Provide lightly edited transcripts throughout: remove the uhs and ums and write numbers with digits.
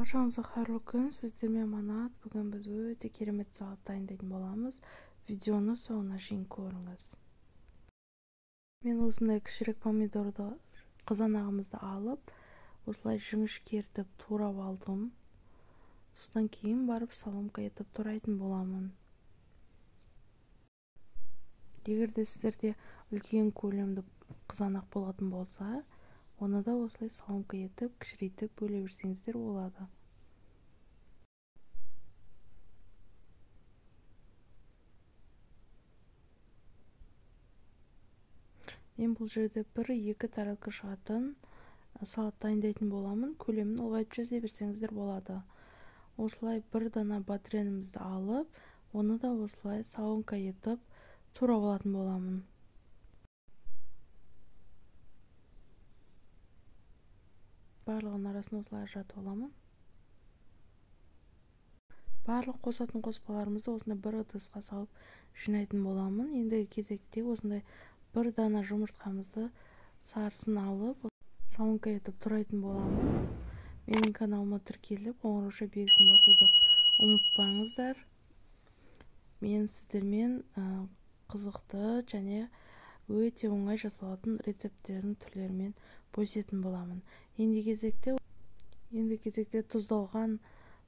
Баршаңызға қайырлы күн, сіздермен Манат. Бүгін біз өте керемет салат дайындайтын боламыз. Видеоны соңына шейін көріңіз. Мен осындай кішірек помидорды, қызанағымызды алып, осылай жіңішкертіп турап алдым. Содан кейін барып соломка етіп турайтын боламын. Егер де сіздерде үлкен көлемді қызанақ болатын болса, оны да осылай соломка етіп, кішірейтіп бөле берсеңіздер болады. Мен бұл жерде 1-2 тарелка шығатын салат дайындайтын боламын. Көлемін ұлғайтып жасай берсеңіздер болады. Осылай бір дана бадренімізді алып, оны да осылай соломка етіп турап алатын боламын. Барлығының арасын осылай ажыратып аламын. Барлық қосатын қоспаларымызды осындай бір ыдысқа салып жинайтын боламын. Ендігі кезекте осындай бір дана жұмыртқамызды сарысын алып, соломка етіп турайтын боламын. Менің каналыма тіркеліп, қоңырауша белгісін басуды ұмытпаңыздар. Мен сіздермен қызықты және өте оңай жасалатын рецепттердің түрлерімен бөлісетін боламын. Енді кезекте тұздалған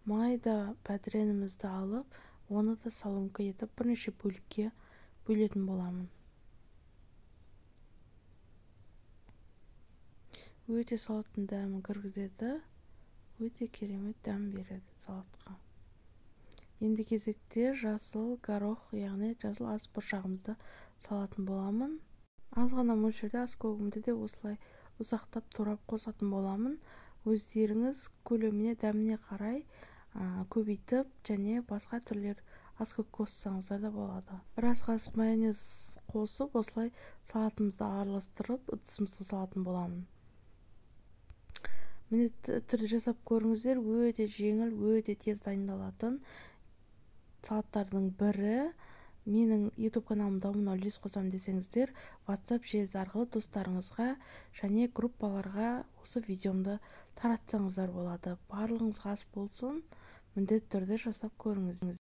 майда бәдіренімізді алып, оны да соломка етіп бірнеше бөлікке бөлетін боламын. Өте салаттың дәмін кіргізеді, өте керемет дәм береді салатқа. Енді кезекте жасыл горох, яғни жасыл ас бұршағымызды салатын боламын. Аз ғана мөлшерде ас көгімді де осылай ұсақтап турап қосатын боламын. Өздеріңіз көлеміне, дәміне қарай көбейтіп және басқа түрлер ас көк қоссаңыздар да болады. Бір ас қасық майонез қосып, осылай салатымызды араластырып, ыдысымызға салатын боламын. Міндетті түрде жасап көріңіздер, өте жеңіл, өте тез дайындалатын салаттардың бірі. Менің YouTube каналымда дамуына үлес қосамын десеңіздер, WhatsApp желісі арқылы достарыңызға және группаларға осы видеомды таратсаңыздар болады. Барлығыңызға ас болсын, міндетті түрде жасап көріңіздер.